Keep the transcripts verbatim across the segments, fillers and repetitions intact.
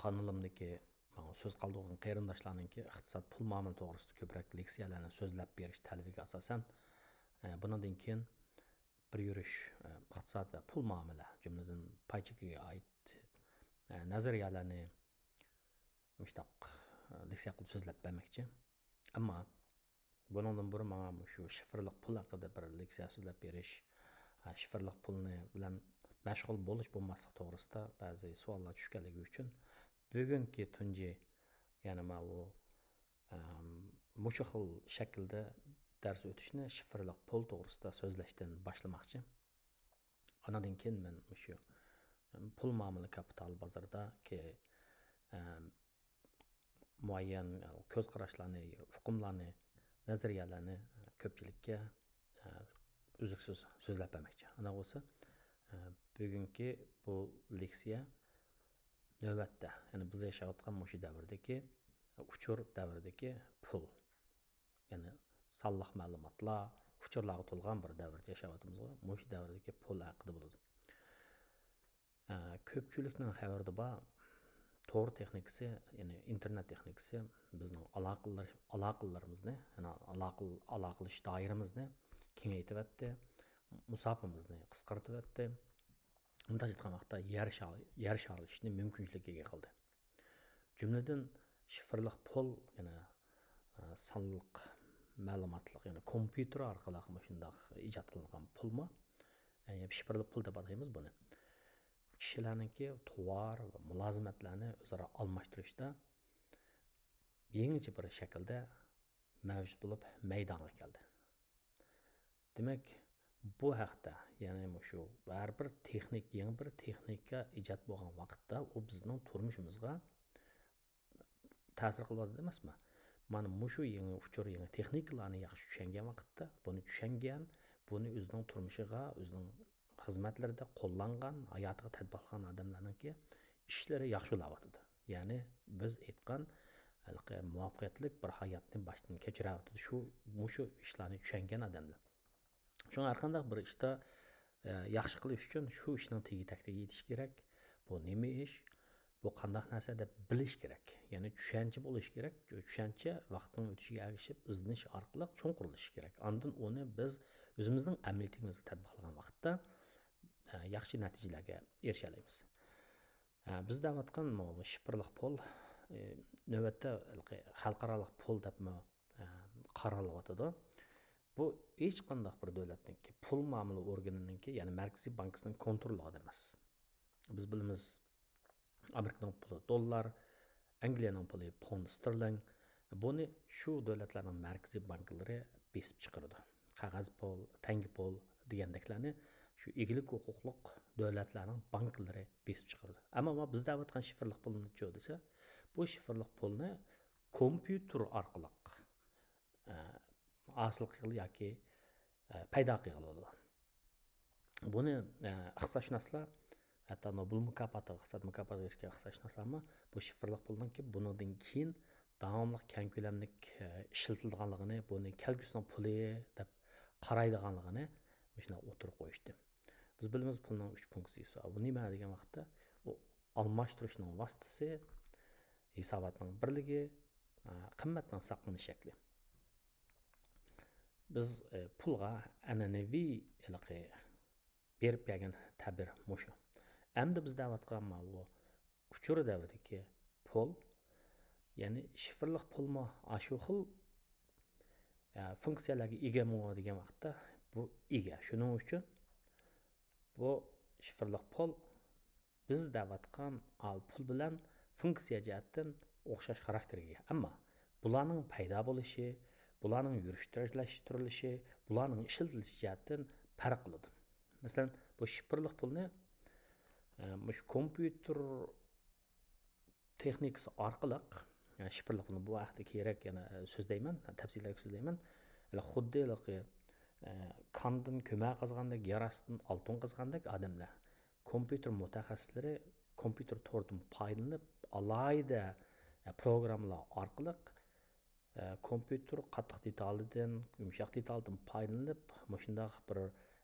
قانىلىمدىكى ماڭا سۆز قالدۇرغان قېرىنداشلارنىڭكى ئىقتىساد، پۇل مۇئامىلە توغرىسىدا كۆپرەك لېكسىيەلەرنى سۆزلەپ بېرىش تەلىپىگە ئاساسەن، ئە، بۇنىڭدىن كېيىن بىر يۈرۈش، ئە، ئىقتىساد ۋە پۇل مۇئامىلە، جۈملىدىن پاي چېكىگە ئائىت، ئە، نەزەرىيەلەرنى مۇشۇنداق، ئە، لېكسىيە قىلىپ سۆزلەپ بەرمەكچى. ئەمما بۇنىڭدىن بۇرۇن ماڭا مۇشۇ شىفىرلىق پۇل ھەققىدە بىر لېكسىيە سۆزلەپ بېرىش، ئە، شىفىرلىق پۇلنى بىلەن مەشغۇل بولۇش بولماسلىق توغرىسىدا بەزى سوئاللار چۈشكەنلىكى ئۈچۈن، بۈگۈنكى تۇنجى، يەنى ماۋۇ، ئەم، مۇشۇ خىل شەكىلدە دەرس ئۆتۈشنى شىفىرلىق پۇل توغرىسىدا سۆزلەشتىن باشلىماقچى. ئانىڭدىن كېيىن مەن مۇشۇ، ئەم، پۇل مۇئامىلە كاپىتال بازىرىدىكى، ئەم، مۇئەييەن كۆز قاراشلارنى، ئۇقۇملارنى، نەزەرىيەلەرنى كۆپچىلىككە، ئە، ئۈزلۈكسىز سۆزلەپ بەرمەكچى. ئانداق بولسا، ئە، بۈگۈنكى بۇ لېكسىيە نۆۋەتتە، يەنى بىز ياشاۋاتقان مۇشۇ دەۋردىكى، ئۇچۇر دەۋرىدىكى پۇل، يەنى سانلىق مەلۇماتلار، ئۇچۇرلارغا تولغان بىر دەۋردە ياشاۋاتىمىزغۇ، مۇشۇ دەۋردىكى پۇل ھەققىدە بولىدۇ. ئە، كۆپچىلىكنىڭ خەۋىرىدە بار، تور تېخنىكىسى، يەنى ئىنتېرنېت تېخنىكىسى بىزنىڭ ئالاقىلار-، ئالاقىلىرىمىزنى، يەنى ئالاقىل-، ئالاقىلىشىش دائىرىمىزنى كېڭەيتىۋەتتى، مۇساپىمىزنى قىسقارتىۋەتتى. مۇنداق ئېيتقان ۋاقىتتا يەر شار-، يەر شارلىشىشنى مۇمكىنچىلىككە ئىگە قىلدى. جۈملىدىن شىفىرلىق پۇل، يەنى، ئە، سانلىق مەلۇماتلىق، يەنى كومپيۇتېر ئارقىلىق مۇشۇنداق ئىجاد قىلىنغان پۇلمۇ، يەنى شىفىرلىق پۇل دەپ ئاتايمىز بۇنى. كىشىلەرنىڭكى توۋار ۋە مۇلازىمەتلەرنى ئۆزئارا ئالماشتۇرۇشتا يېڭىچە بىر شەكىلدە مەۋجۇت بولۇپ مەيدانغا كەلدى. دېمەك، بۇ ھەقتە، يەنى مۇشۇ ھەر بىر تېخنىك، يېڭى بىر تېخنىكا ئىجاد بولغان ۋاقىتتا، ئۇ بىزنىڭ تۇرمۇشىمىزغا تەسىر قىلىۋاتىدۇ ئەمەسمۇ؟ مانا مۇشۇ يېڭى ئۇچۇر، يېڭى تېخنىكىلارنى ياخشى چۈشەنگەن ۋاقىتتا، بۇنى چۈشەنگەن، بۇنى ئۆزىنىڭ تۇرمۇشىغا، ئۆزىنىڭ خىزمەتلىرىدە قوللانغان، ھاياتىغا تەتبىقلىغان ئادەملەرنىڭكى ئىشلىرى ياخشى بولاۋاتىدۇ. يەنى بىز ئېيتقان ھېلىقى مۇۋەپپەقىيەتلىك بىر ھاياتنى باشتىن كەچۈرۈۋاتىدۇ. شۇ، مۇشۇ ئىشلارنى چۈشەنگەن ئادەملەر. شۇڭا ھەر قانداق بىر ئىشتا، ئە، ياخشى قىلىش ئۈچۈن شۇ ئىشنىڭ تېگى تەكتىگە يېتىش كېرەك. بۇ نېمە ئىش؟ بۇ قانداق نەرسە دەپ بىلىش كېرەك. يەنى چۈشەنچە بولۇش كېرەك. چۈشەنچە ۋاقىتنىڭ ئۆتۈشىگە ئەگىشىپ ئىزدىنىش ئارقىلىق چوڭقۇرلىشىشى كېرەك. ئاندىن ئۇنى بىز ئۆزىمىزنىڭ ئەمەلىيىتىمىزگە تەتبىقلىغان ۋاقىتتا، ئە، ياخشى نەتىجىلەرگە ئېرىشەلەيمىز. ئە، بىز دەۋاتقان مۇ-، شىفىرلىق پۇل، ئە، نۆۋەتتە خەلقئارالىق پۇل دەپمۇ، ئە، قارىلىۋاتىدۇ. بۇ ھېچقانداق بىر دۆلەتنىڭكى پۇل مۇئامىلە ئورگىنىنىڭكى، يەنى مەركىزىي بانكىسىنىڭ كونتروللۇقىدا ئەمەس. بىز بىلىمىز، ئامېرىكىنىڭ پۇلى دوللار، ئەنگلىيەنىڭ پۇلى پوند ستېرلىڭ. بۇنى شۇ دۆلەتلەرنىڭ مەركىزىي بانكىلىرى بېسىپ چىقىرىدۇ. قەغەز پۇل، تەڭگە پۇل دېگەندەكلەرنى شۇ ئىگىلىك ھوقۇقلۇق دۆلەتلەرنىڭ بانكىلىرى بېسىپ چىقىرىدۇ. ئەمما بىز دەۋاتقان شىفىرلىق پۇلنىچۇ دېسە، بۇ شىفىرلىق پۇلنى كومپيۇتېر ئارقىلىق، ئە، ھاسىل قىلغىلى ياكى، ئە، پەيدا قىلغىلى بولىدۇ. بۇنى، ئە، ئىقتىسادشۇناسلار، ھەتتا نوبېل مۇكاپاتى، ئىقتىساد مۇكاپاتى بېرىشكەن ئىقتىسادشۇناسلارمۇ بۇ شىفىرلىق پۇلنىڭكى بۇنىڭدىن كېيىن داۋاملىق كەڭ كۆلەملىك، ئە، ئىشلىتىلىدىغانلىقىنى، بۇنى كەلگۈسىنىڭ پۇلى دەپ قارايدىغانلىقىنى مۇشۇنداق ئوتتۇرىغا قويۇشتى. بىز بىلىمىز، پۇلنىڭ ئۈچ فۇنكسىيىسى بار. بۇ نېمە دېگەن ۋاقىتتا، ئۇ ئالماشتۇرۇشنىڭ ۋاسىتىسى، ھېساباتنىڭ بىرلىكى، ئە، قىممەتنىڭ ساقلىنىش شەكلى. بىز، ئە، پۇلغا ئەنئەنىۋى ھېلىقى بېرىپ كەلگەن تەبىر مۇشۇ. ئەمدى بىز دەۋاتقان ماۋۇ ئۇچۇر دەۋرىدىكى پۇل، يەنى شىفىرلىق پۇلمۇ ئاشۇ خىل، ئە، فۇنكسىيەلەرگە ئىگىمۇ دېگەن ۋاقىتتا، بۇ ئىگە. شۇنىڭ ئۈچۈن بۇ شىفىرلىق پۇل بىز دەۋاتقان ئاۋۇ پۇل بىلەن فۇنكسىيە جەھەتتىن ئوخشاش خاراكتېرگە ئىگە. ئەمما بۇلارنىڭ پەيدا بولۇشى، بۇلارنىڭ يۈرۈشلەشتۈرۈلۈشى، بۇلارنىڭ ئىشلىتىلىشى جەھەتتىن پەرق قىلىدۇ. مەسىلەن، بۇ شىفىرلىق پۇلنى، ئە، مۇشۇ كومپيۇتېر تېخنىكىسى ئارقىلىق، يەنى شىفىرلىق پۇلنى بۇ ھەقتە كېيىنرەك يەنە، ئە، سۆزلەيمەن، تەپسىلىيرەك سۆزلەيمەن. ھېلى خۇددى ھېلىقى، ئە، كاندىن كۆمۈر قازغاندەك، يەر ئاستىدىن ئالتۇن قازغاندەك ئادەملەر. كومپيۇتېر مۇتەخەسسىسلىرى كومپيۇتېر توردىن پايدىلىنىپ، ئالاھىدە، ئە، پروگراممىلار ئارقىلىق، ئە، كومپيۇتېر قاتتىق دېتالىدىن، يۇمشاق دېتالدىن پايدىلىنىپ، مۇشۇنداق بىر،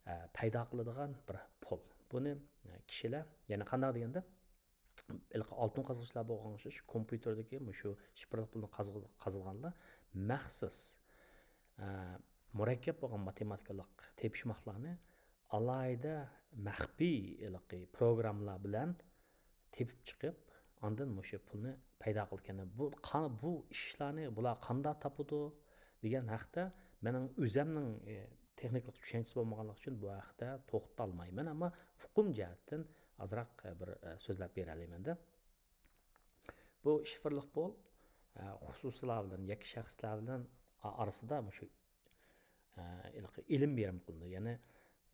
ئە، پەيدا قىلىدىغان بىر پۇل. بۇنى، ئە، كىشىلەر، يەنى قانداق دېگەندە، ھېلىقى ئالتۇن قازغۇچىلار بولغان ئوخشاش، كومپيۇتېردىكى مۇشۇ شىفىرلىق پۇلنى قازغ-، قازغانلار مەخسۇس، ئە، مۇرەككەپ بولغان ماتېماتىكىلىق تېپىشماقلارنى ئالاھىدە مەخپىي ھېلىقى پروگراممىلار بىلەن تېپىپ چىقىپ، ئاندىن مۇشۇ پۇلنى پەيدا قىلغان. بۇ قا-، بۇ ئىشلارنى بۇلار قانداق تاپىدۇ دېگەن ھەقتە مېنىڭ ئۆزەمنىڭ، ئە، تېخنىكىلىق چۈشەنچىسى بولمىغانلىقى ئۈچۈن بۇ ھەقتە توختىتالمايمەن، ئەمما ئۇقۇم جەھەتتىن ئازراق، ئە، بىر، ئە، سۆزلەپ بېرەلەيمەن-دە. بۇ شىفىرلىق پۇل، ئە، خۇسۇسىيلار بىلەن ياكى شەخسلەر بىلەن ئا-، ئارىسىدا مۇشۇ، ئە، ھېلىقى ئېلىم بېرىم قىلىنىدۇ. يەنى،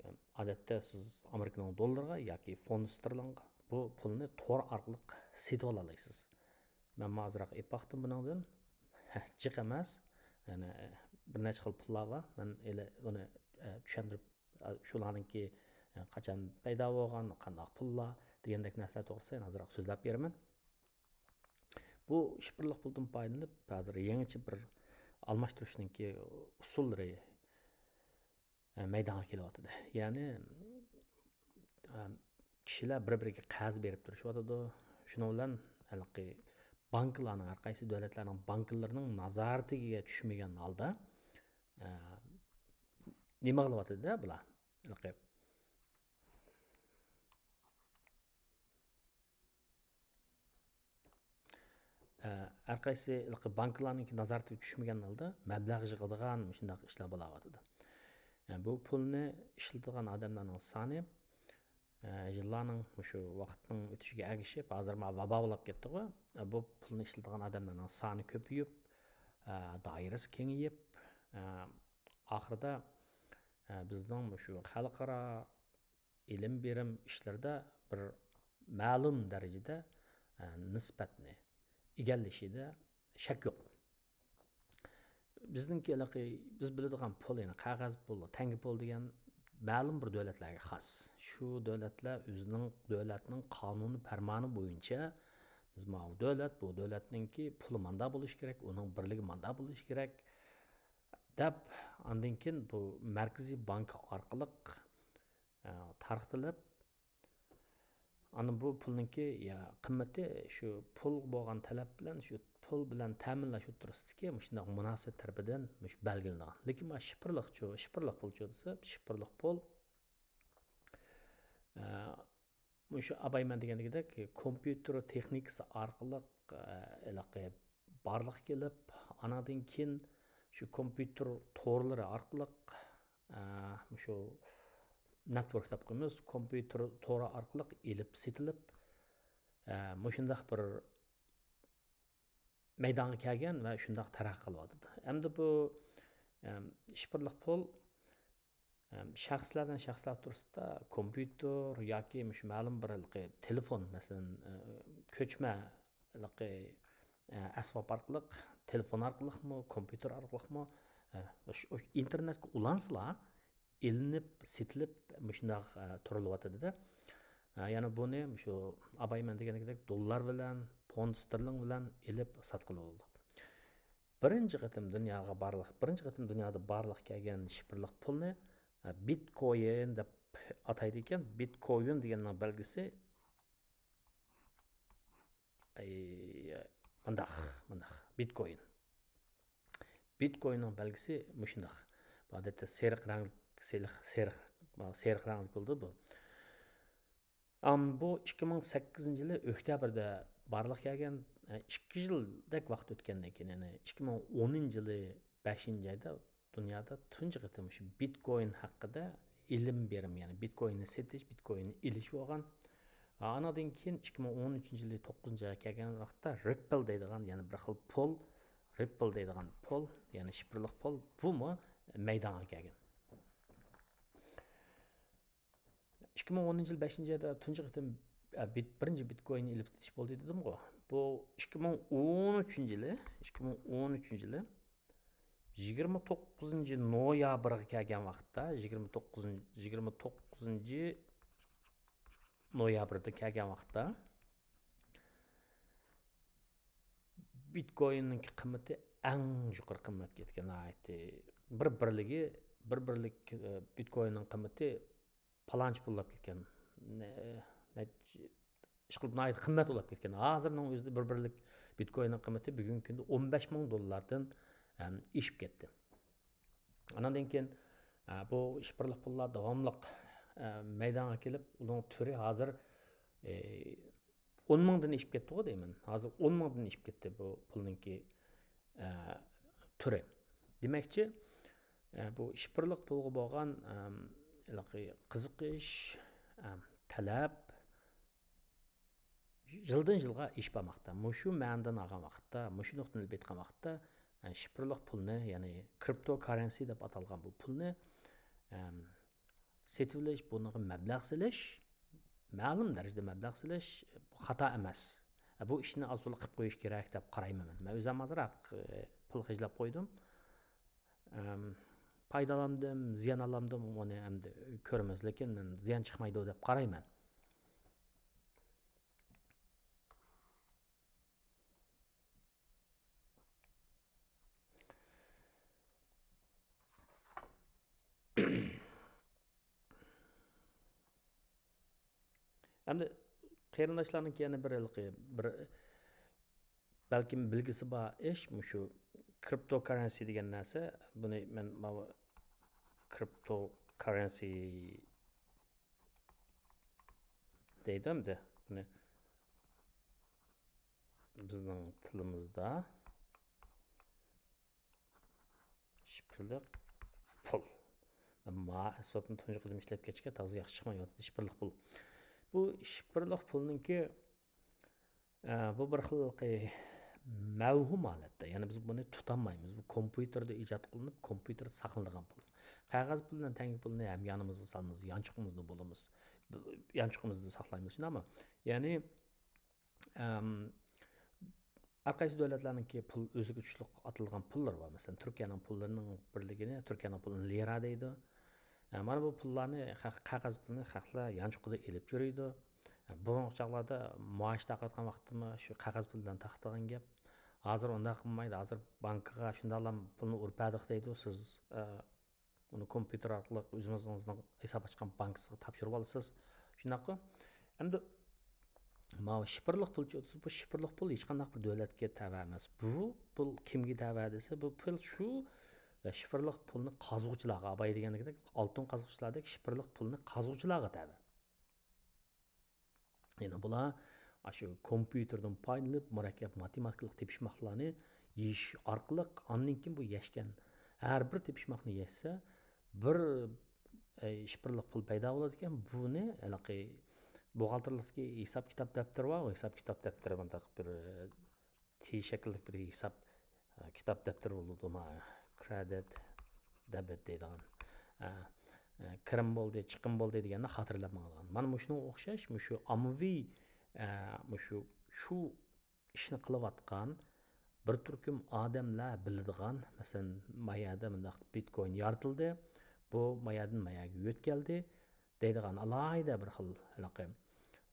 ئە، ئادەتتە سىز ئامېرىكىنىڭ دوللىرىغا ياكى فوند ستېرلىڭغا بۇ پۇلنى تور ئارقىلىق سېتىۋالالايسىز. مەنمۇ ئازراق ئېلىپ باقتىم بۇنىڭدىن. جىق ئەمەس. يەنى، ئە، بىر نەچچە خىل پۇللار بار. مەن ھېلى ئۇنى، ئە، چۈشەندۈرۈپ، ئە، شۇلارنىڭكى، ئە، قاچان پەيدا بولغان، قانداق پۇللار دېگەندەك نەرسىلەر توغرىسىدا يەنە ئازراق سۆزلەپ بېرىمەن. بۇ شىفىرلىق پۇلدىن پايدىلىنىپ، ھازىر يېڭىچە بىر ئالماشتۇرۇشنىڭكى ئۇسۇللىرى، ئە، مەيدانغا كېلىۋاتىدۇ. يەنى، ئە، كىشىلەر بىر-بىرىگە قەرز بېرىپ تۇرۇشۇۋاتىدۇ. شۇنىڭ بىلەن ھېلىقى بانكىلارنىڭ، ھەر قايسى دۆلەتلەرنىڭ بانكىلىرىنىڭ نازارىتىگە چۈشمىگەن ھالدا، ئە، نېمە قىلىۋاتىدۇ-دە بۇلار؟ ھېلىقى ئە، ھەر قايسى ھېلىقى بانكىلارنىڭكى نازارىتىگە چۈشمىگەن ھالدا مەبلەغ يىغىدىغان مۇشۇنداق ئىشلار بولاۋاتىدۇ. ئە، بۇ پۇلنى ئىشلىتىدىغان ئادەملەرنىڭ سانى، ئە، يىللارنىڭ، مۇشۇ ۋاقىتنىڭ ئۆتۈشىگە ئەگىشىپ، ھازىر مانا ۋابا بولاپ كەتتىغۇ، ئە، بۇ پۇلنى ئىشلىتىدىغان ئادەملەرنىڭ سانى كۆپىيىپ، ئە، دائىرىسى كېڭىيىپ، ئە، ئاخىرىدا، ئە، بىزنىڭ مۇشۇ خەلقئارا ئېلىم بېرىم ئىشلىرىدا بىر مەلۇم دەرىجىدە، ئە، نىسبەتنى ئىگىلىشىدە شەك يوق. بىزنىڭكى ھېلىقى بىز بىلىدىغان پۇل، يەنى قەغەز پۇل، تەڭگە پۇل دېگەن مەلۇم بىر دۆلەتلەرگە خاس. شۇ دۆلەتلەر ئۆزىنىڭ، دۆلەتنىڭ قانۇنى پەرمانى بويىچە بىز ماۋۇ دۆلەت، بۇ دۆلەتنىڭكى پۇلى ماندا بولۇشى كېرەك، ئۇنىڭ بىرلىكى ماندا بولۇشى كېرەك دەپ، ئاندىن كېيىن بۇ مەركىزىي بانكا ئارقىلىق، ئە، تارقىتىلىپ، ئاندىن بۇ پۇلنىڭكى، يا، قىممىتى شۇ پۇلغا بولغان تەلەپ بىلەن شۇ پۇل بىلەن تەمىنلەش ئوتتۇرىسىدىكى مۇشۇنداق مۇناسىۋەت تەرىپىدىن مۇشۇ بەلگىلىنىدىغان. لېكىن مانا شىفىرلىقچۇ، شىفىرلىق پۇلچۇ دېسە، شىفىرلىق پۇل، ئە، مۇشۇ ئابايمەن دېگەندىكىدەك كومپيۇتېر تېخنىكىسى ئارقىلىق، ئە، ھېلىقى بارلىققا كېلىپ، ئاناندىن كېيىن شۇ كومپيۇتېر تورلىرى ئارقىلىق، ئە، مۇشۇ نېتۋورك دەپ قويىمىز، كومپيۇتېر تورى ئارقىلىق ئېلىپ سېتىلىپ، ئە، مۇشۇنداق بىر مەيدانغا كەلگەن ۋە شۇنداق تەرەققىي قىلىۋاتىدۇ. ئەمدى بۇ، ئەم، شىفىرلىق پۇل، ئەم، شەخسلەردىن شەخسلەر ئوتتۇرىسىدا كومپيۇتېر ياكى مۇشۇ مەلۇم بىر ھېلىقى تېلېفون، مەسىلەن، ئە، كۆچمە ھېلىقى، ئە، ئەسۋاب ئارقىلىق، تېلېفون ئارقىلىقمۇ، كومپيۇتېر ئارقىلىقمۇ، ئە، شۇ، ئىنتېرنېتكە ئۇلانسىلا، ئېلىنىپ، سېتىلىپ، مۇشۇنداق، ئە، تۇرۇلۇۋاتىدۇ-دە. ئە، يەنە بۇنى مۇشۇ ئابايمەن دېگەندەك دوللار بىلەن، فوند ستېرلىڭ بىلەن ئېلىپ ساتقىلى بولىدۇ. بىرىنچى قېتىم دۇنياغا بارلىق، بىرىنچى قېتىم دۇنيادا بارلىققا كەلگەن شىفىرلىق پۇلنى، ئە، بىتكوين دەپ ئاتايدىكەن. بىتكوين دېگەننىڭ بەلگىسى، ئەي، مۇنداق، مۇنداق، بىتكوين. بىتكويننىڭ بەلگىسى مۇشۇنداق. بۇ ئادەتتە سېرىق رەڭلىك، سېرىق، سېرىق، سېرىق رەڭلىك بولىدۇ بۇ. ئام، بۇ ئىككى مىڭ سەككىزىنچى يىلى ئۆكتەبىردە بارلىققا كەلگەن، ئىككى يىلدەك ۋاقىت ئۆتكەندىن كېيىن، يەنى ئىككى مىڭ ئونىنچى يىلى بەشىنچى ئايدا دۇنيادا تۇنجى قېتىم شۇ بىتكوين ھەققىدە ئېلىم بېرىم، يەنى بىتكويننى سېتىش، بىتكويننى ئېلىش بولغان. ئانىڭدىن كېيىن ئىككى مىڭ ئون ئۈچىنچى يىلى توققۇزىنچى ئايغا كەلگەن ۋاقىتتا رىپپل دەيدىغان يەنە بىر خىل پۇل، رىپپل دەيدىغان پۇل، يەنى شىفىرلىق پۇل، بۇمۇ مەيدانغا كەلگەن. ئىككى مىڭ ئونىنچى يىل بەشىنچى ئايدا تۇنجى قېتىم، ئە، بىت-، بىرىنچى بىتكويننى ئېلىپ سېتىش بولدى دېدىمغۇ. بۇ ئىككى مىڭ ئون ئۈچىنچى يىلى، ئىككى مىڭ ئون ئۈچىنچى يىلى يىگىرمە توققۇزىنچى نويابىرغا كەلگەن ۋاقىتتا، يىگىرمە توققۇزىنچى، يىگىرمە توققۇزىنچى نويابىردا كەلگەن ۋاقىتتا، بىتكويننىڭ قىممىتى ئەڭ يۇقىرى قىممەتكە يەتكەن، ناھايىتى بىر بىرلىكى، بىر بىرلىك، ئە، بىتكويننىڭ قىممىتى پالانچە پۇللاپ كەتكەن. نە-، نەچچە، ئىشقىلىپ ناھايىتى قىممەت بولۇپ كەتكەن. ھازىرنىڭ ئۆزىدە بىر بىرلىك بىتكويننىڭ قىممىتى بۈگۈنكى كۈندە ئون بەش مىڭ دوللاردىن، ئەم، ئېشىپ كەتتى. ئاناندىن كېيىن، ئە، بۇ شىفىرلىق پۇللار داۋاملىق، ئە، مەيدانغا كېلىپ، ئۇنىڭ تۈرى ھازىر، ئە، ئون مىڭدىن ئېشىپ كەتتىغۇ دەيمەن. ھازىر ئون مىڭدىن ئېشىپ كەتتى بۇ پۇلنىڭكى، ئە، تۈرى. دېمەكچى، ئە، بۇ شىفىرلىق پۇلغا بولغان، ئەم، ھېلىقى قىزىقىش، ئەم، تەلەپ، يىلدىن يىلغا ئېشىپ بارماقتا. مۇشۇ مەنىدىن ئالغان ۋاقىتتا، مۇشۇ نۇقتىنى ئېلىپ ئېيتقان ۋاقىتتا، ئە، شىفىرلىق پۇلنى، يەنى كرىپتو كاررەنسى دەپ ئاتالغان بۇ پۇلنى، ئەم، سېتىۋېلىش، بۇنىڭغا مەبلەغ سېلىش، مەلۇم دەرىجىدە مەبلەغ سېلىش خاتا ئەمەس. ئە، بۇ ئىشنى ئاز تولا قىلىپ قويۇش كېرەك دەپ قارايمەن مەن. مەن ئۆزۈم ئازراق، ئە، پۇل خەجلەپ قويدۇم. ئەم، پايدا ئالامدىم، زىيان ئالامدىم، ئۇنى ئەمدى كۆرىمىز، لېكىن مەن زىيان چىقمايدۇ دەپ قارايمەن. ئەمدى قېرىنداشلارنىڭكى يەنە بىر ھېلىقى بىر بەلكىم بىلگۈسى بار ئىش، مۇشۇ كرىپتو كاررەنسى دېگەن نەرسە. بۇنى مەن ماۋۇ كرىپتو كاررەنسى دەيدۇ ئەمدى. بۇنى بىزنىڭ تىلىمىزدا شىفىرلىق پۇل. ما ئەسۋابنى تۇنجى قېتىم ئىشلەتكەچكە تازا ياخشى چىقمايۋاتىدۇ شىفىرلىق پۇل. بۇ شىفىرلىق پۇلنىڭكى، ئە، بۇ بىر خىل مەۋھۇم ھالەتتە. يەنى بىز بۇنى تۇتالمايمىز. بۇ كومپيۇتېردا ئىجاد قىلىنىپ، كومپيۇتېردا ساقلىنىدىغان پۇل. قەغەز پۇل بىلەن تەڭگە پۇلنى ھەم يانىمىزدا سالىمىز، يانچۇقىمىزدا بولىمىز. يانچۇقىمىزدا ساقلايمىز، شۇنداقمۇ؟ يەنى، ئەم، ھەر قايسى دۆلەتلەرنىڭكى پۇل ئۆزىگە تۇتۇشلۇق ئاتىلىدىغان پۇللىرى بار. مەسىلەن، تۈركىيەنىڭ پۇللىرىنىڭ بىرلىكىنى، تۈركىيەنىڭ پۇلىنى لىرا دەيدۇ. ئە، مانا بۇ پۇللارنى، خەق-، قەغەز پۇلنى خەقلەر يانچۇقىدا ئېلىپ يۈرىدۇ. ئە، بۇرۇنقى چاغلاردا مائاش تارقاتقان ۋاقىتتىمۇ شۇ قەغەز پۇل بىلەن تارقىتىدىغان گەپ. ھازىر ئۇنداق قىلمايدۇ. ھازىر بانكىغا شۇنداقلا پۇلنى ئۇرۇپ بەردۇق دەيدۇ. سىز، ئە، ئۇنى كومپيۇتېر ئارقىلىق ئۆزىڭىزنىڭ ھېساب ئاچقان بانكىسىغا تاپشۇرۇۋالىسىز. شۇنداققۇ؟ ئەمدى ماۋۇ شىفىرلىق پۇل، بۇ شىفىرلىق پۇل ھېچقانداق بىر دۆلەتكە تەۋە ئەمەس. بۇ پۇل كىمگە تەۋە دېسە، بۇ پۇل شۇ شىفىرلىق پۇلنى قازغۇچىلارغا، بايا دېگەندەك، ئالتۇن قازغۇچىلاردەك شىفىرلىق پۇلنى قازغۇچىلارغا تەۋە. يەنى بۇلار ئاشۇ كومپيۇتېردىن پايدىلىنىپ، مۇرەككەپ ماتېماتىكىلىق تېپىشماقلارنى يېشىش ئارقىلىق، ئاندىن كېيىن بۇ يەشكەن ھەر بىر تېپىشماقنى يەشسە، بىر، ئە، شىفىرلىق پۇل پەيدا بولىدىكەن. بۇنى ھېلىقى بوغالتىرلىقتىكى ھېساب كىتاب دەپتىرى بار، ھېساب كىتاب دەپتىرى مۇنداق بىر، ئە، تى شەكىللىك بىر ھېساب، ئە، كىتاب دەپتىرى بولىدۇ، ما، كرېدىت، دېبىت دەيدىغان. ئە، ئە، كىرىم بولدى، چىقىم بولدى دېگەننى خاتىرىلەپ ماڭىدىغان. مانا مۇشۇنىڭغا ئوخشاش، مۇشۇ ئاممىۋى، ئە، مۇشۇ، شۇ ئىشنى قىلىۋاتقان بىر تۈركۈم ئادەملەر بىلىدىغان، مەسىلەن، ما يەردە مۇنداق بىتكوين يارىتىلدى، بۇ ما يەردىن ما يەرگە يۆتكەلدى دەيدىغان ئالاھىدە بىر خىل ھېلىقى،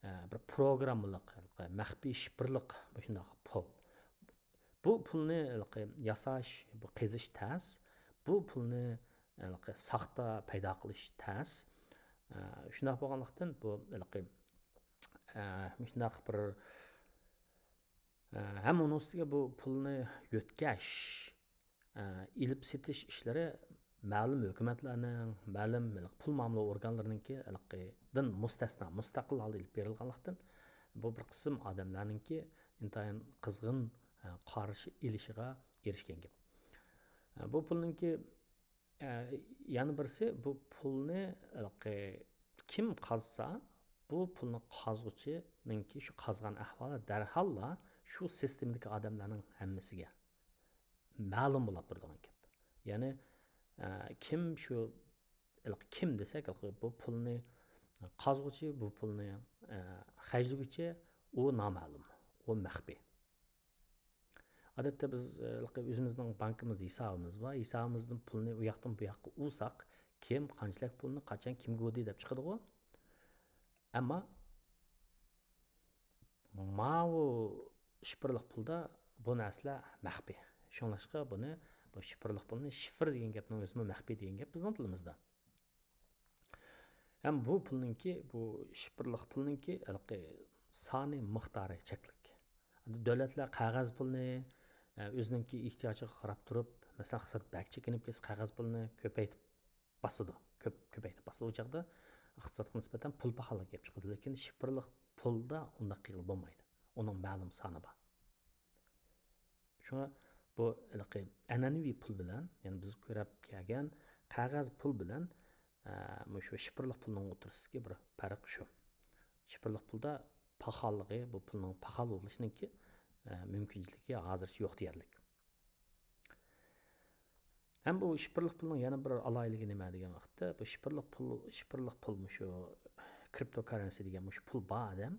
ئە، بىر پروگراممىلىق، ھېلىقى مەخپىي شىفىرلىق مۇشۇنداق پۇل. بۇ پۇلنى ھېلىقى ياساش، بۇ قېزىش تەس، بۇ پۇلنى ھېلىقى ساختا پەيدا قىلىش تەس. ئە، شۇنداق بولغانلىقتىن، بۇ ھېلىقى، ئە، مۇشۇنداق بىر، ئە، ھەم ئۇنىڭ ئۈستىگە بۇ پۇلنى يۆتكەش، ئە، ئېلىپ سېتىش ئىشلىرى مەلۇم ھۆكۈمەتلەرنىڭ، مەلۇم پۇل مۇئامىلە ئورگانلىرىنىڭكى ھېلىقىدىن مۇستەسنا، مۇستەقىل ھالدا ئېلىپ بېرىلغانلىقتىن، بۇ بىر قىسىم ئادەملەرنىڭكى ئىنتايىن قىزغىن، ئە، قارشى ئېلىشىغا ئېرىشكەن گەپ. ئە، بۇ پۇلنىڭكى، ئە، يەنە بىرسى، بۇ پۇلنى ھېلىقى كىم قازسا، بۇ پۇلنى قازغۇچىنىڭكى شۇ قازغان ئەھۋالى دەرھاللا شۇ سىستېمىدىكى ئادەملەرنىڭ ھەممىسىگە مەلۇم بولاپ تۇرىدىغان گەپ. يەنى، ئە، كىم شۇ، ھېلىقى كىم دېسەك، ھېلىقى بۇ پۇلنى قازغۇچى، بۇ پۇلنى، ئە، خەجلىگۈچى، ئۇ نامەلۇم، ئۇ مەخپىي. ئادەتتە بىز، ئە، ھېلىقى ئۆزىمىزنىڭ بانكىمىز ھېسابىمىز بار، ھېسابىمىزدىن پۇلنى ئۇ ياقتىن بۇ ياققا ئۇرساق، كىم قانچىلىك پۇلنى قاچان كىمگە ئۇردى دەپ چىقىدىغۇ. ئەمما ماۋۇ شىفىرلىق پۇلدا بۇ نەرسىلەر مەخپىي. شۇڭلاشقا بۇنى، بۇ شىفىرلىق پۇلنى، شىفىر دېگەن گەپنىڭ ئۆزىمۇ مەخپىي دېگەن گەپ بىزنىڭ تىلىمىزدا. ھەم بۇ پۇلنىڭكى، بۇ شىفىرلىق پۇلنىڭكى ھېلىقى سانى مىقدارى چەكلىك. دۆلەتلەر قەغەز پۇلنى، ئە، ئۆزىنىڭكى ئېھتىياجىغا قاراپ تۇرۇپ، مەسىلەن، ئىقتىساد بەك چېكىنىپ كەتسە، قەغەز پۇلنى كۆپەيتىپ باسىدۇ. كۆپ، كۆپەيتىپ باسىدۇ. ئۇ چاغدا ئىقتىسادقا نىسبەتەن پۇل پاخاللىقى كېلىپ چىقىدۇ. لېكىن شىفىرلىق پۇلدا ئۇنداق قىلغىلى بولمايدۇ. ئۇنىڭ مەلۇم سانى بار. شۇڭا بۇ ھېلىقى ئەنئەنىۋى پۇل بىلەن، يەنى بىز كۆرۈپ كەلگەن قەغەز پۇل بىلەن، ئە، مۇشۇ شىفىرلىق پۇلنىڭ ئوتتۇرىسىدىكى بىر پەرق شۇ. شىفىرلىق پۇلدا پاخاللىقى، بۇ پۇلنىڭ پاخال بولۇشىنىڭكى، ئە، مۇمكىنچىلىكى ھازىرچە يوق دېيەرلىك. ھەم بۇ شىفىرلىق پۇلنىڭ يەنە بىر ئالاھىدىلىكى نېمە دېگەن ۋاقىتتا، بۇ شىفىرلىق پۇل، شىفىرلىق پۇل مۇشۇ كرىپتوكاررېنسى دېگەن مۇشۇ پۇل بار ئادەم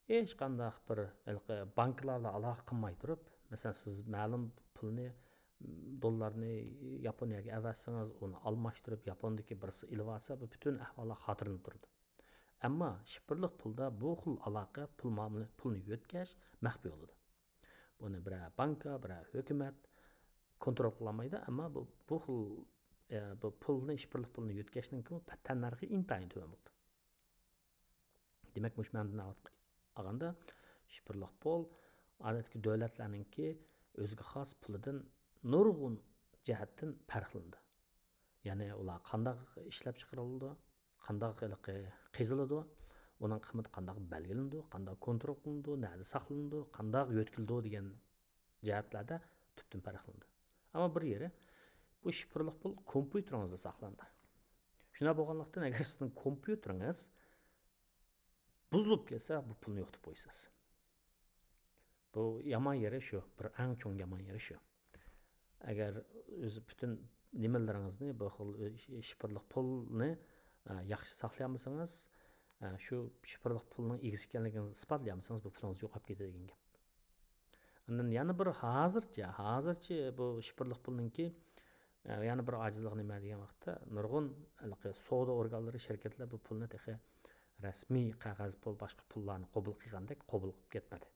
ھېچقانداق بىر ھېلىقى بانكىلار بىلەن ئالاقە قىلماي تۇرۇپ، مەسىلەن، سىز مەلۇم پۇلنى، دوللارنى ياپونىيەگە ئەۋەتسىڭىز، ئۇنى ئالماشتۇرۇپ، ياپوندىكى بىرسى ئېلىۋالسا، بۇ پۈتۈن ئەھۋاللار خاتىرىلىنىپ تۇرىدۇ. ئەمما شىفىرلىق پۇلدا بۇ خىل ئالاقە، پۇل مۇئامىلە، پۇلنى يۆتكەش مەخپىي بولىدۇ. بۇنى بىرەر بانكا، بىرەر ھۆكۈمەت كونترول قىلالمايدۇ، ئەمما بۇ، بۇ خىل، ئە، بۇ پۇلنى، شىفىرلىق پۇلنى يۆتكەشنىڭكى تەننەرخى ئىنتايىن تۆۋەن بولىدۇ. دېمەك، مۇشۇ مەنىدىن ئالغاندا، شىفىرلىق پۇل ئادەتتىكى دۆلەتلەرنىڭكى ئۆزىگە خاس پۇلىدىن نۇرغۇن جەھەتتىن پەرقلىنىدۇ. يەنى ئۇلار قانداق ئىشلەپ چىقىرىلىدۇ، قانداق ھېلىقى قېزىلىدۇ، ئۇنىڭ قىممىتى قانداق بەلگىلىنىدۇ، قانداق كونترول قىلىنىدۇ، نەدە ساقلىنىدۇ، قانداق يۆتكىلىدۇ دېگەن جەھەتلەردە تۈپتىن پەرقلىنىدۇ. ئەمما بىر يېرى، بۇ شىفىرلىق پۇل كومپيۇتېرىڭىزدا ساقلىنىدۇ. شۇنداق بولغانلىقتىن، ئەگەر سىزنىڭ كومپيۇتېرىڭىز بۇزۇلۇپ كەتسە، بۇ پۇلنى يوقىتىپ قويىسىز. بۇ يامان يېرى شۇ، بىر ئەڭ چوڭ يامان يېرى شۇ. ئەگەر ئۆز پۈتۈن نېمىلىرىڭىزنى، بۇ خىل شىفىرلىق پۇلنى، ئە، ياخشى ساقلىيالمىسىڭىز، ئە، شۇ شىفىرلىق پۇلنىڭ ئىگىسى ئىكەنلىكىڭىزنى ئىسپاتلىيالمىسىڭىز، بۇ پۇلىڭىز يوقاپ كېتىدۇ دېگەن گەپ. ئاندىن يەنە بىر ھازىرچە، ھازىرچە بۇ شىفىرلىق پۇلنىڭكى، ئە، يەنە بىر ئاجىزلىقى نېمە دېگەن ۋاقىتتا، نۇرغۇن ھېلىقى سودا ئورگانلىرى، شىركەتلەر بۇ پۇلنى تېخى رەسمىي قەغەز پۇل، باشقا پۇللارنى قوبۇل قىلغاندەك قوبۇل قىلىپ كەتمىدى.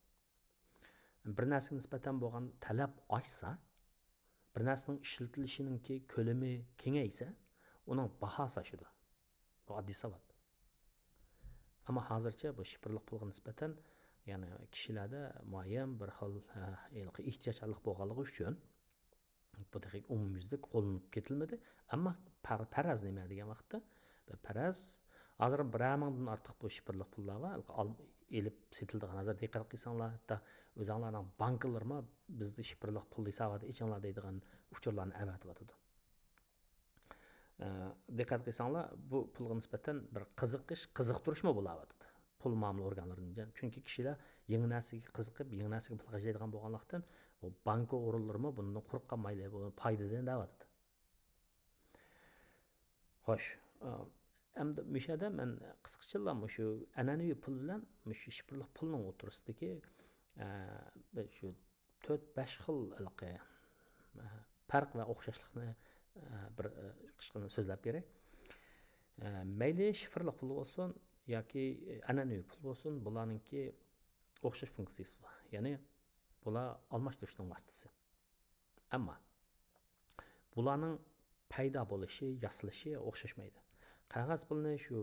بىر نەرسىگە نىسبەتەن بولغان تەلەپ ئاشسا، بىر نەرسىنىڭ ئىشلىتىلىشىنىڭكى كۆلىمى كېڭەيسە، ئۇنىڭ باھاسى ئاشىدۇ. بۇ ئاددىي ساۋات. ئەمما ھازىرچە بۇ شىفىرلىق پۇلغا نىسبەتەن، يەنى كىشىلەردە مۇئەييەن بىر خىل، ھە، ھېلىقى ئېھتىياجچانلىق بولغانلىقى ئۈچۈن، بۇ تېخى ئومۇميۈزلۈك قوللىنىپ كېتىلمىدى. ئەمما پەر-، پەرەز نېمە دېگەن ۋاقىتتا، بىر پەرەز، ھازىر بىرەر مىڭدىن ئارتۇق بۇ شىفىرلىق پۇللار بار، ئال-، ئېلىپ سېتىلىدىغان. ھازىر دىققەت قىلساڭلار، ھەتتا ئۆزۈڭلارنىڭ بانكىلىرىمۇ بىزدە شىفىرلىق پۇل ھېساباتى ئېچىڭلار دەيدىغان ئۇچۇرلارنى ئەۋەتىۋاتىدۇ. ئە، دىققەت قىلساڭلار، بۇ پۇلغا نىسبەتەن بىر قىزىقىش، قىزىقتۇرۇشمۇ بولاۋاتىدۇ. پۇل مۇئامىلە ئورگانلىرىدىن. چۈنكى كىشىلەر يېڭى نەرسىگە قىزىقىپ، يېڭى نەرسىگە پۇل خەجلەيدىغان بولغانلىقتىن، بۇ بانكا ئورۇنلىرىمۇ بۇندىن قۇرۇق قالمايلى، بۇ پايدىدىن دەۋاتىدۇ. خوش، ئە، ئەمدى مۇشۇ يەردە مەن قىسقىچىلا مۇشۇ ئەنئەنىۋى پۇل بىلەن مۇشۇ شىفىرلىق پۇلنىڭ ئوتتۇرىسىدىكى، ئە، بىر شۇ تۆت، بەش خىل ھېلىقى، ئە، پەرق ۋە ئوخشاشلىقنى، ئە، بىر، ئە، قىسقىچە سۆزلەپ بېرەي. ئە، مەيلى شىفىرلىق پۇل بولسۇن ياكى ئەنئەنىۋى پۇل بولسۇن، بۇلارنىڭكى ئوخشاش فۇنكسىيىسى بار. يەنى بۇلار ئالماشتۇرۇشنىڭ ۋاسىتىسى. ئەمما بۇلارنىڭ پەيدا بولۇشى، ياسىلىشى ئوخشاشمايدۇ. قەغەز پۇلنى شۇ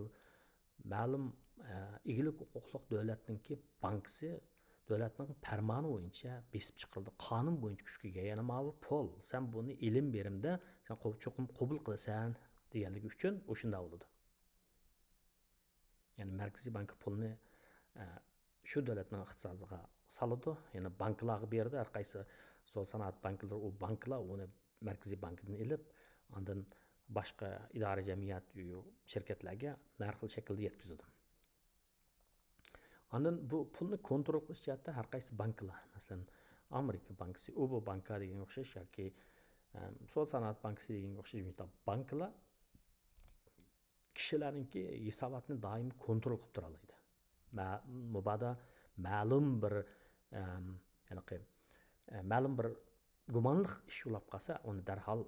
مەلۇم، ئە، ئىگىلىك ھوقۇقلۇق دۆلەتنىڭكى بانكىسى دۆلەتنىڭ پەرمانى بويىچە بېسىپ چىقىرىدۇ، قانۇن بويىچە كۈچكە ئىگە. يەنى ماۋۇ پۇل، سەن بۇنى ئېلىم بېرىمدە سەن قوب-، چوقۇم قوبۇل قىلىسەن دېگەنلىكى ئۈچۈن ئۇ شۇنداق بولىدۇ. يەنى مەركىزىي بانكا پۇلنى، ئە، شۇ دۆلەتنىڭ ئىقتىسادىغا سالىدۇ، يەنى بانكىلارغا بېرىدۇ. ھەر قايسى سودا سانائەت بانكىلىرى، ئۇ بانكىلار ئۇنى مەركىزىي بانكىدىن ئېلىپ، ئاندىن باشقا ئىدارە، جەمئىيەت، شىركەتلەرگە ھەر خىل شەكىلدە يەتكۈزىدۇ. ئاندىن بۇ پۇلنى كونترول قىلىش جەھەتتە ھەر قايسى بانكىلار، مەسىلەن، ئامېرىكا بانكىسى، ئوبو بانكا دېگەنگە ئوخشاش ياكى، ئەم، سودا سانائەت بانكىسى دېگەنگە ئوخشاش مۇشۇنداق بانكىلار كىشىلەرنىڭكى ھېساباتىنى دائىم كونترول قىلىپ تۇرالايدۇ. مە-، مۇبادا مەلۇم بىر، ئەم، ھېلىقى، ئە، مەلۇم بىر گۇمانلىق ئىش بولۇپ قالسا، ئۇنى دەرھال،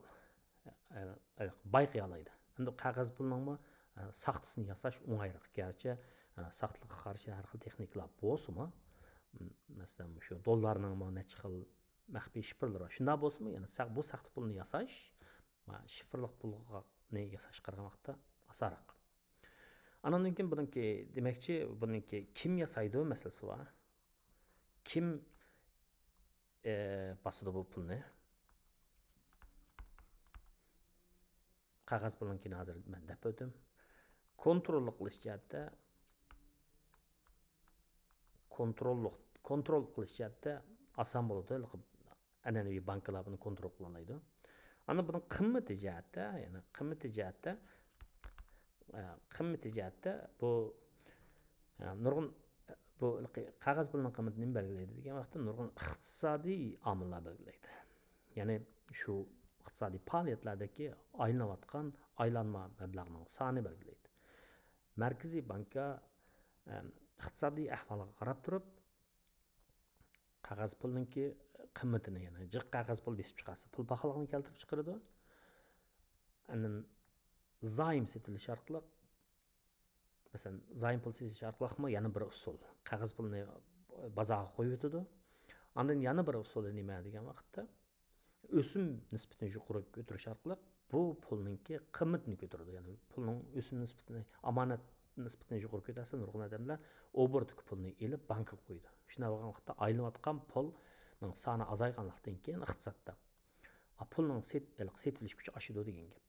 ئە، ئە، بايقىيالايدۇ. ئەمدى قەغەز پۇلنىڭمۇ، ئە، ساختىسىنى ياساش ئوڭايراق. گەرچە، ئە، ساختىلىققا قارشى ھەر خىل تېخنىكىلار بولسىمۇ، م-، مەسىلەن، شۇ دوللارنىڭمۇ نەچچە خىل مەخپىي شىفىرلىرى بار. شۇنداق بولسىمۇ، يەنى سا-، بۇ ساختا پۇلنى ياساش، ما، شىفىرلىق پۇلنى ياساشقا قارىغان ۋاقىتتا ئاسانراق. ئاناندىن كېيىن بۇنىڭكى، دېمەكچى، بۇنىڭكى كىم ياسايدۇ مەسىلىسى بار. كىم، ئە، باسىدۇ بۇ پۇلنى؟ قەغەز پۇلنىڭكىنى ھازىر مەن دەپ ئۆتتۈم. كونتروللۇق قىلىش جەھەتتە، كونتروللۇق، كونترول قىلىش جەھەتتە ئاسان بولىدۇ. ئەنئەنىۋى بانكىلار بۇنى كونترول قىلالايدۇ. ئاندىن بۇنىڭ قىممىتى جەھەتتە، يەنى قىممىتى جەھەتتە، ئە، قىممىتى جەھەتتە بۇ، ئە، نۇرغۇن، بۇ قەغەز پۇلنىڭ قىممىتىنى نېمە بەلگىلەيدۇ دېگەن ۋاقىتتا، نۇرغۇن ئىقتىسادىي ئامىللار بەلگىلەيدۇ. يەنى شۇ ئىقتىسادىي پائالىيەتلەردىكى ئايلىنىۋاتقان ئايلانما مەبلەغنىڭ سانى بەلگىلەيدۇ. مەركىزىي بانكا، ئە، ئىقتىسادىي ئەھۋالغا قاراپ تۇرۇپ، قەغەز پۇلنىڭكى قىممىتىنى، يەنى جىق قەغەز پۇل بېسىپ چىقارسا، پۇل پاخاللىقىنى كەلتۈرۈپ چىقىرىدۇ. ئاندىن زايوم سېتىۋېلىش ئارقىلىق، مەسىلەن، زايوم پۇل سېتىۋېلىش ئارقىلىقمۇ يەنە بىر ئۇسۇل. قەغەز پۇلنى بازارغا قويۇۋېتىدۇ. ئاندىن يەنە بىر ئۇسۇلى نېمە دېگەن ۋاقىتتا، ئۆسۈم نىسبىتىنى يۇقىرى كۆتۈرۈش ئارقىلىق بۇ پۇلنىڭكى قىممىتىنى كۆتۈرىدۇ. يەنى پۇلنىڭ ئۆسۈم نىسبىتىنى، ئامانەت نىسبىتىنى يۇقىرى كۆتەرسە، نۇرغۇن ئادەملەر ئوبوروتتىكى پۇلنى ئېلىپ بانكىغا قويىدۇ. شۇنداق بولغان ۋاقىتتا ئايلىنىۋاتقان پۇلنىڭ سانى ئازايغانلىقتىن كېيىن ئىقتىسادتا، ئا، پۇلنىڭ سېت-، سېتىۋېلىش كۈچى ئاشىدۇ دېگەن گەپ.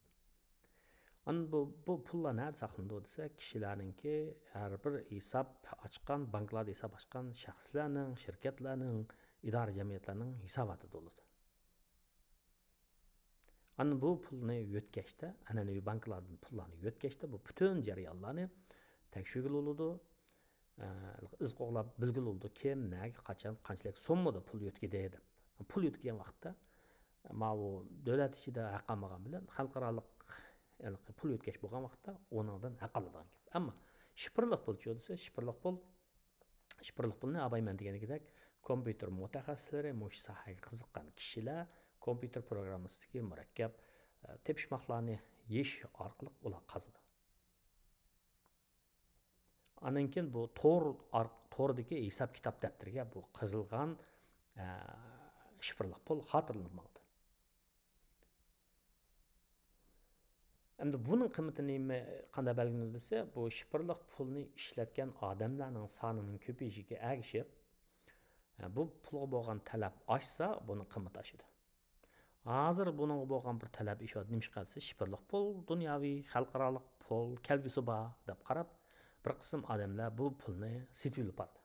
ئاندىن بۇ، بۇ پۇللار نەدە ساقلىنىدۇ دېسە، كىشىلەرنىڭكى ھەر بىر ھېساب ئاچقان، بانكىلاردا ھېساب ئاچقان شەخسلەرنىڭ، شىركەتلەرنىڭ، ئىدارە جەمئىيەتلەرنىڭ ھېساباتىدا بولىدۇ. ئاندىن بۇ پۇلنى يۆتكەشتە، ئەنئەنىۋى بانكىلاردىن پۇللارنى يۆتكەشتە بۇ پۈتۈن جەريانلارنى تەكشۈرگىلى بولىدۇ. ئە، ئىز قوغلاپ بىلگىلى بولىدۇ، كىم، نەگە، قاچان، قانچىلىك سوممىدا پۇل يۆتكىدى دەپ. پۇل يۆتكىگەن ۋاقىتتا، ماۋۇ دۆلەت ئىچىدە ھەق ئالمىغان بىلەن خەلقئارالىق ھېلىقى پۇل يۆتكەش بولغان ۋاقىتتا ئۇنىڭدىن ھەق ئالىدىغان گەپ. ئەمما شىفىرلىق پۇلچۇ دېسە، شىفىرلىق پۇل، شىفىرلىق پۇلنى ئاۋاي مەن دېگىنىدەك، كومپيۇتېر مۇتەخەسسىسلىرى، مۇشۇ ساھەگە قىزىققان كىشىلەر كومپيۇتېر پروگراممىسىدىكى مۇرەككەپ، ئە، تېپىشماقلارنى يېشىش ئارقىلىق ئۇلار قازىدۇ. ئاندىن كېيىن بۇ تور ئار-، توردىكى ھېساب كىتاب دەپتىرىگە بۇ قېزىلغان، ئە، شىفىرلىق پۇل خاتىرىلىنىپ ماڭىدۇ. ئەمدى بۇنىڭ قىممىتى نېمە، قانداق بەلگىلىنىدۇ دېسە، بۇ شىفىرلىق پۇلنى ئىشلەتكەن ئادەملەرنىڭ سانىنىڭ كۆپىيىشىگە ئەگىشىپ، ئە، بۇ پۇلغا بولغان تەلەپ ئاشسا، بۇنىڭ قىممىتى ئاشىدۇ. ھازىر بۇنىڭغا بولغان بىر تەلەپ ئېشىۋاتىدۇ. نېمىشقا دېسە، شىفىرلىق پۇل دۇنياۋى، خەلقئارالىق پۇل، كەلگۈسى بار دەپ قاراپ، بىر قىسىم ئادەملەر بۇ پۇلنى سېتىۋېلىپ بارىدۇ.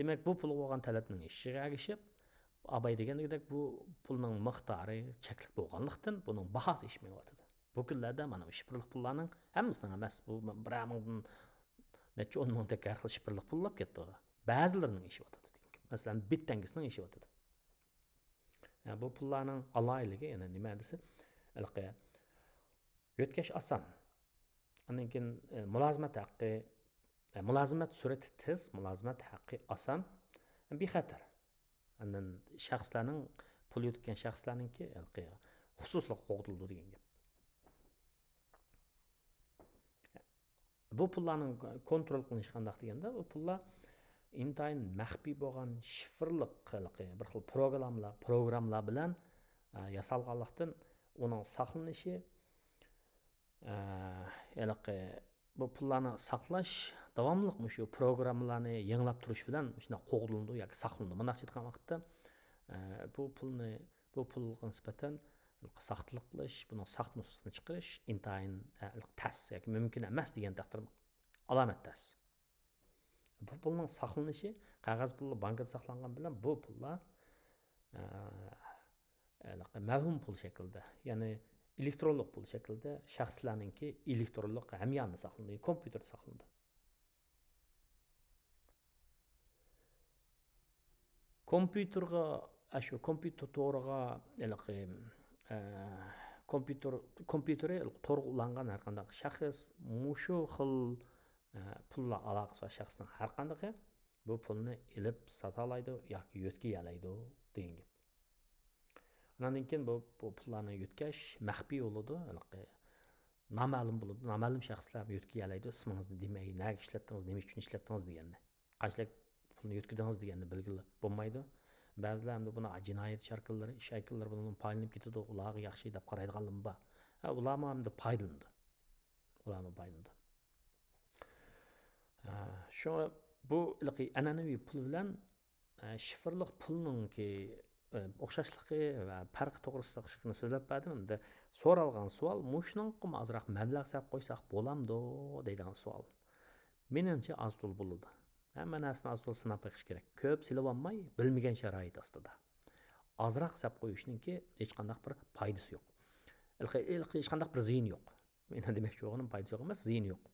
دېمەك، بۇ پۇلغا بولغان تەلەپنىڭ ئېشىشىغا ئەگىشىپ، ئاباي دېگەندەك، بۇ پۇلنىڭ مىقدارى چەكلىك بولغانلىقتىن، بۇنىڭ باھاسى ئېشىپ مېڭىۋاتىدۇ. بۇ كۈنلەردە مانا شىفىرلىق پۇللارنىڭ ھەممىسىنىڭ ئەمەس، بۇ بىرەر مىڭدىن نەچچە ئون مىڭدەك ھەر خىل شىفىرلىق پۇللاپ كەتتى. بەزىلىرىنىڭ ئېشىۋاتىدۇ دېگەن گەپ. مەسىلەن، بىت تەڭگىسىنىڭ ئېشىۋاتىدۇ. يا، بۇ پۇللارنىڭ ئالاھىدىلىكى يەنە نېمە دېسە، ھېلىقى يۆتكەش ئاسان. ئاندىن كېيىن، ئە، مۇلازىمەت ھەققى، ئە، مۇلازىمەت سۈرئىتى تېز، مۇلازىمەت ھەققى ئاسان، بىخەتەر. ئاندىن شەخسلەرنىڭ، پۇل يۆتكىگەن شەخسلەرنىڭكى ھېلىقى خۇسۇسلۇقى قوغدىلىدۇ دېگەن گەپ. بۇ پۇللارنىڭ كونترول قىلىنىشى قانداق دېگەندە، بۇ پۇللار ئىنتايىن مەخپىي بولغان شىفىرلىق ھېلىقى بىر خىل پروگراممىلار، پروگراممىلار بىلەن، ئە، ياسالغانلىقتىن، ئۇنىڭ ساقلىنىشى، ئە، ھېلىقى بۇ پۇللارنى ساقلاش داۋاملىق مۇشۇ پروگراممىلارنى يېڭىلاپ تۇرۇش بىلەن شۇنداق قوغدىلىنىدۇ ياكى ساقلىنىدۇ. مۇنداقچە ئېيتقان ۋاقىتتا، ئە، بۇ پۇلنى، بۇ پۇلغا نىسبەتەن ساختىلىق قىلىش، بۇنىڭ ساختا نۇسخىسىنى چىقىرىش ئىنتايىن، ئە، تەس ياكى مۇمكىن ئەمەس دېگەن تەقدىر ئالامەت تەس. بۇ پۇلنىڭ ساقلىنىشى، قەغەز پۇللار بانكىدا ساقلانغان بىلەن بۇ پۇللار، ئە، ھېلىقى مەۋھۇم پۇل شەكلىدە، يەنى ئېلېكترونلۇق پۇل شەكلىدە شەخسلەرنىڭكى ئېلېكترونلۇق ھەميانىدا ساقلىنىدۇ، كومپيۇتېردا ساقلىنىدۇ. كومپيۇتېرغا، ئاشۇ كومپيۇتېر تورىغا ھېلىقى، ئە، كومپيۇتېر، كومپيۇتېرى تورغا ئۇلانغان ھەر قانداق شەخس مۇشۇ خىل، ئە، پۇللار ئالاقىسى بار شەخسنىڭ ھەر قاندىقى بۇ پۇلنى ئېلىپ ساتالايدۇ ياكى يۆتكىيەلەيدۇ دېگەن گەپ. ئاندىن كېيىن بۇ، بۇ پۇللارنى يۆتكەش مەخپىي بولىدۇ، ھېلىقى نامەلۇم بولىدۇ. نامەلۇم شەخسلەر يۆتكىيەلەيدۇ، ئىسمىڭىزنى دېمەي، نەگە ئىشلەتتىڭىز، نېمە ئۈچۈن ئىشلەتتىڭىز دېگەننى. قانچىلىك پۇلنى يۆتكىدىڭىز دېگەننى بىلگىلى بولمايدۇ. بەزىلەر ئەمدى بۇنى جىنايەت ئىش ئاركانلىرى، ئىش ئاركانلىرى بۇنىڭدىن پايدىلىنىپ كېتىدۇ، ئۇلارغا ياخشى دەپ قارايدىغانلىرىمۇ بار. ھە، ئۇلارمۇ ئەمدى پايدىلىنىدۇ. ئۇلارمۇ پايدىلىنىدۇ. شۇڭا بۇ ھېلىقى ئەنئەنىۋى پۇل بىلەن شىفىرلىق پۇلنىڭكى ئوخشاشلىقى ۋە پەرقى توغرىسىدا سۆزلەپ بەردىم. ئەمدى سورالغان سوئال، مۇشۇنىڭغىمۇ ئازراق مەبلەغ سېلىپ قويساق بولامدۇ دەيدىغان سوئال. مېنىڭچە ئاز تولا بولىدۇ. ھەممە نەرسىنى ئاز تولا سىناپ بېقىش كېرەك. كۆپ سېلىۋالماي، بىلمىگەن شارائىت ئاستىدا. ئازراق سېلىپ قويۇشنىڭكى ھېچقانداق بىر پايدىسى يوق. ھېلىقى، ھېلىقى ھېچقانداق بىر زىيىنى يوق. مېنىڭ دېمەكچى بولغىنىم پايدىسى يوق ئەمەس، زىيىنى يوق.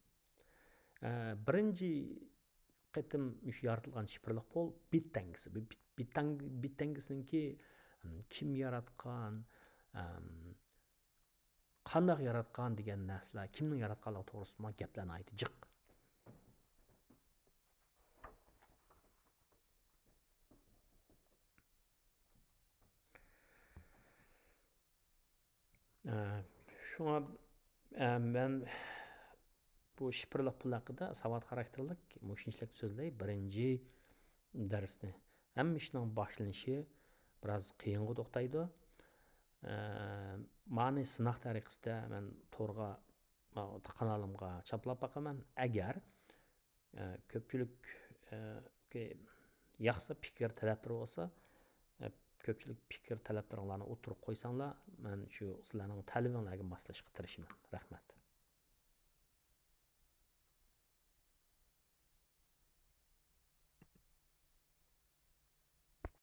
ئە، بىرىنچى قېتىم مۇشۇ يارىتىلغان شىفىرلىق پۇل بىت تەڭگىسى. بىت، بىت، بىت تەڭ-، بىت تەڭگىسىنىڭكى، ئىم، كىم ياراتقان، ئىم، قانداق ياراتقان دېگەن نەرسىلەر، كىمنىڭ ياراتقانلىقى توغرىسىدا گەپلەر ناھايىتى جىق. ئە، شۇڭا، ئە، مەن بۇ شىفىرلىق پۇل ھەققىدە ساۋات خاراكتېرلىك مۇشۇنچىلىك سۆزلەي بىرىنچى دەرسنى. ھەممە ئىشنىڭ باشلىنىشى بىراز قىيىنغا توختايدۇ. ئە، مانى سىناق تەرىقىسىدە مەن تورغا، قانالىمغا چاپلاپ باقىمەن. ئەگەر ئە، كۆپچىلىك، ئە، كى-، ياقسا پىكىر تەلەپلىرى بولسا، ئە، كۆپچىلىك پىكىر تەلەپلىرىڭلارنى ئوتتۇرىغا قويساڭلار، مەن شۇ سىلەرنىڭ تەلىپىڭلارغا ماسلىشىشقا تىرىشىمەن. رەھمەت.